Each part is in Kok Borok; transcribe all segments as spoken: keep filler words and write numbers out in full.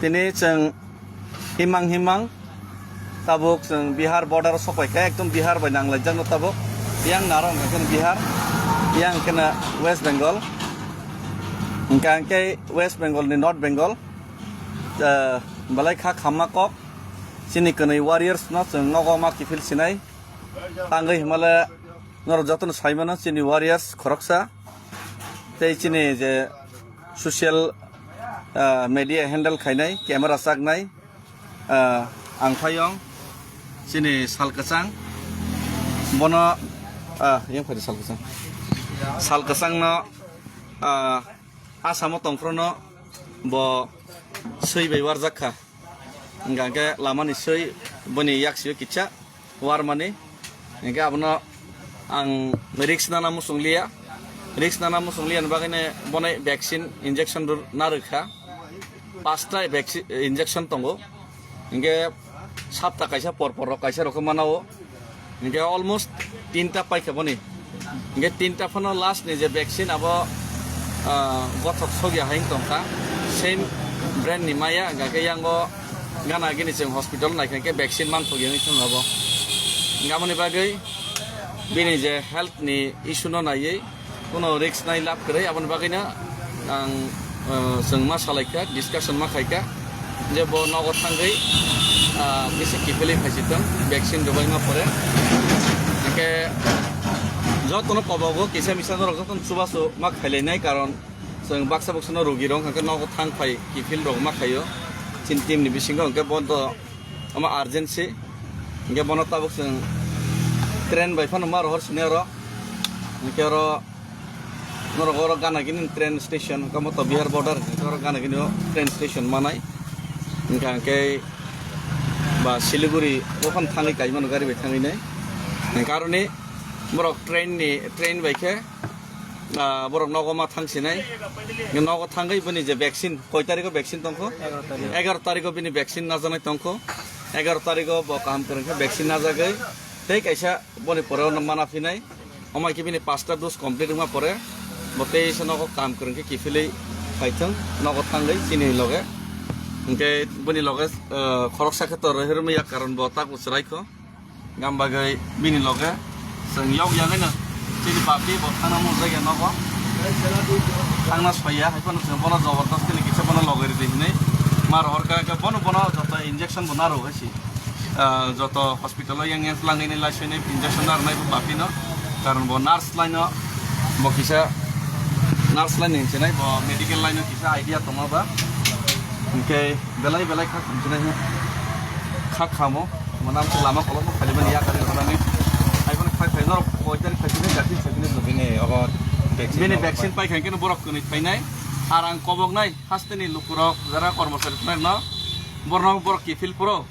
Tini chwng himang himang tabuk chwng Bihar border o sokpai kha, ekdom Bihar bai nanglaijak no tabuk. Yang naro hwnkha khe Bihar, yang khe na West Bengal. Hwnkha hwnkhe West Bengal ni North Bengal, ah, belai kha khamma kok. Chini kwnwi warriors no chwng nogo ma kiphil sinai. Tangwi himale norok jotono saimano chini warriors khoroksa. Tei chini je social, ah, media handle khainai, camera chaknai, ah, ang phaiyong chini sal kwchang. Bono, ah, yang phaidi sal kwchang. Sal kwchangno, ah, Asamo tongphrono bo swi bai warjak kha. Hingkha khe lamani swi boni yaksio kisa warmani. Hingkhe abono ang risk nana muchung liya. Risk nana muchung liya ni bagwi bono vaccine injection rw-, narwk kha. Pasta vaccine, injection tongo. Hingkhe sapta kaisa por por rok kaisa rok khe mana o. Hingkhe almost tinta paikha boni. Hingkhe tinta phano last ni je vaccine abo, ah, gothok sogya hai wng tongkha. Same brand ni maya, hingkha khe yango gana gini chwng hospital naikha khe vaccine manthokya wngwi thangma bo. Hingkhe aboni bagwi bini je health ni issue no naiwi, Kuno risk nai lab kwrwi, aboni bagwino ang, eh, chwng ma salaikha, discussion ma khaikha, je bo nogo thangwi, ah, bisi kiphilwi phaisitwng, vaccine rwbaima pore. Hingkhe jotono kobogo kisa misa norok jotono chubachu ma khailainai, karon chwng baksa buksano rugirok hwnkhe nogo thang phai kiphil rok ma khaio chini team ni bisingo, hwnkhe bono Omo urgency. Hingke bono tabuk chwng train bai phano ma rohor sini oro. Hingke oro norok oro gana gini train station, hingke omo to Bihar border, hingke oro gana gini o train station manai. Hingka hingke ba Siliguri o phano thangwi kaimano gari bai thangwi nai. Hingke aroni borok train ni, train bai khe Ah, borok nogo ma thang sinai. Nogo thangwi bini je vaccine, koi tarikho vaccine tongkho? Egaroh tarikh. Egaroh tarikho bini vaccine najaknai tongkho. Egaroh tarikho bo kaham kwrwng khe vaccine najagwi tei kaisa boni pore ono mana phinai. Omo hai khe bini pasta dose complete wngma pore bo tei se nogo kaham kwrwng khe kiphilwi phaithwng nogo thangwi chini loge. Hwnkhe bini loge, ah, khoroksa khe to rohirwmya karon bo taku chwraikho. Gam bagwi bini loge chwng yok yangwi no chini baphi bo thangna mujak ya nogo. Thangna soya, hai phano chwng bono jabardasti ni kisa bono loge ridi hinwi ma rohor kha, khe bono, bono joto injection bo narwk hai si. Ah, joto hospital o yang yang twlangwi ni lai swi ni injection narwnai bo baphi no. Karon bo nurse line no bo kisa nurse line ni hinwi sinai bo medical line no kisa idea tongma ba. Hwnkhe belai belai kha khamsinai kha khamo. Manam se lama kolok no khali mani yakari khonani. Ai kono khai khai norok koi tari khai khai jati khai khai. Bini obo vaccine Bini rok vaccine pai. Pai khai keno borok kwnwi phainai. Ar ang kobok nai haste ni lukurok jara kormosari tongnai no. Borno borok kiphil phuro.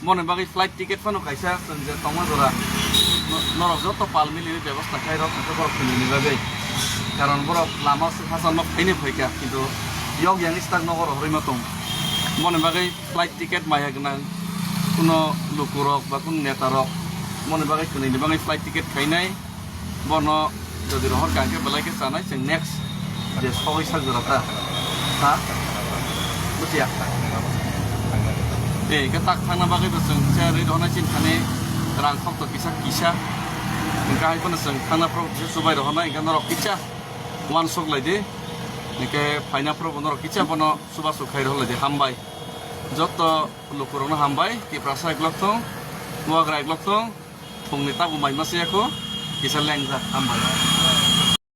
Moni bagwi flight ticket phano kaisa chwng je tongma jora. No-, norok joto pal mili bebosta khai rok khe borok kwnwi ni bagwi. Karon borok lama se hasa nok phaini phaikha kintu yok yang istak nogo rohorwi ma tong. Moni bagwi flight ticket maya gwnang, kuno lukurok ba kuno netarok moni bagwi kwnwi ni bagwi flight ticket khainai, bono jodi rohor kha khe belai khe chanai chwng next je sogwi sak jora ta. Ha? Bujiya. Eh, khe tak thangna bagwi bo chwng se rwi rohornai chini thani rang khok to kisa kisa. Hwnkhe hai phano chwng thangna phoro kisa chubai rohornai, hwnkhe norok kisa uansuk lai di. Hwnkhe phaina phoro bo norok kisa bono chubachu khai rohor lai di. Hambai. Joto lukurokno hambai, Tiprasa eglok thung, Bubagra eglok thung, phungni tabuk mai masa yakho, kisa lengjak, hambai.